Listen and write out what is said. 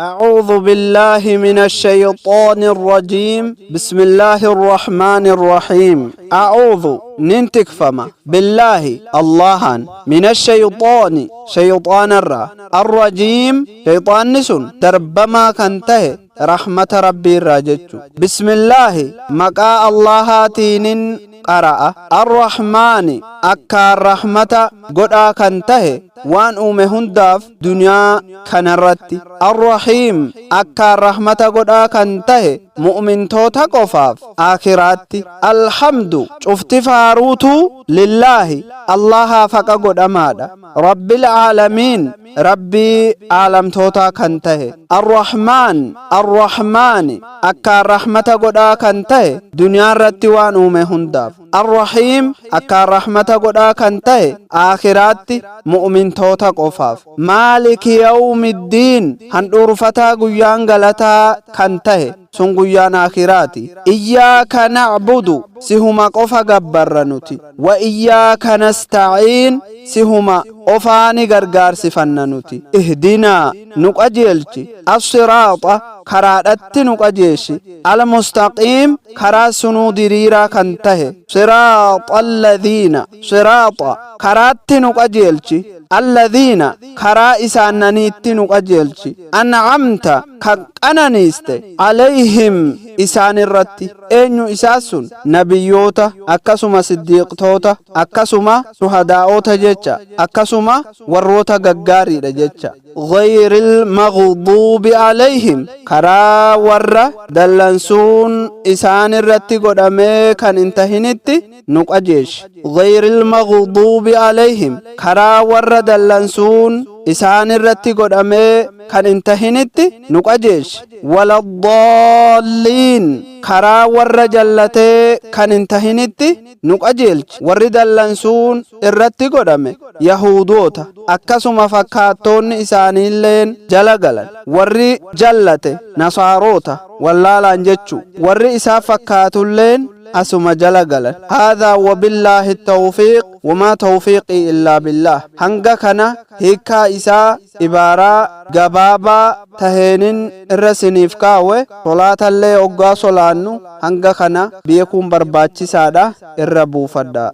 أعوذ بالله من الشيطان الرجيم بسم الله الرحمن الرحيم أعوذ ننتكفما بالله اللهان من الشيطان شيطان الرا الرجيم شيطان نسن دربما كنته رحمة ربي الراجج بسم الله مقا الله تينين قرأ الرحمن أكا الرحمة قد كنته waan uume hundaaf duniyaa kanarratti, Arrahiim, akkaan rahmata godhaa kan tahe mu'mintoota qofaaf aakhiraatti. Alhamdu, cufti faaruutuu, lillaahi, Allahaaf haqa godhamaadha, Rabbil aalamiin, Rabbii aalamtootaa kan tahe, Arrahmaan, Arrahmaani, akkaan rahmata godhaa kan tahe duniyaa irratti waan uume hundaaf, Arrahiim, akkaan rahmata godhaa kan tahe aakhiraatti mu'mintoota qofaaf, Maaliki yawmiddiin, handhuurfataa guyyaan galataa kan tahe, sun guyyaan aakhiraati. Iyyaaka na'budu, sihuma qofa gabbarra nuti, wa iyyaaka nasta'iin, sihuma qofaani gargaarsifanna nuti. Ihdinaa, nu qajeelchi, as-siraaxa, karaadhatti nu qajeelchi, al-mustaqiim, karaa sunuu diriiraa kan tahe, siraaxa alladhiina, siraaxa, karaatti nu qajeelchi, alladhiina, karaa isaannaniitti nu qajeelchi, an'amta, kan qananiiste, alayhim, isaan irratti. Eenyu isaa sun? Nabiyyoota, akkasuma siddiiqtoota, akkasuma shuhadaa'ota jecha, akkasuma warroota gaggaariidha jecha. Ghayril maghduubi alayhim, karaa warra dallansuun isaan irratti godhamee kan hin tahinitti nu qajeelchi. Ghayril maghduubi alayhim, karaa warra dallansuun isaan irratti godhamee kan hin tahinitti nu qajeelchi. Waladaalliin, karaa warra jallatee kan hin tahinitti nu qajeelchi. Warri dallansuun irratti godhame Yahudoota, akkasuma fakkaattoonni isaaniilleen jala galan. Warri jallate Nasaaroota wallaalaan jechu, warri isaa fakkaatulleen asuma jala galan. Haadhaa wabillaahi tawfiiq, wamaa tawfiiqii illaa billaah. Hanga kana hiikkaa isaa ibaaraa gabaabaa taheenin irra siniif kaawwe. Solaatallee oggaa solaannu hanga kana beekuun barbaachisaadha, irra buufadha.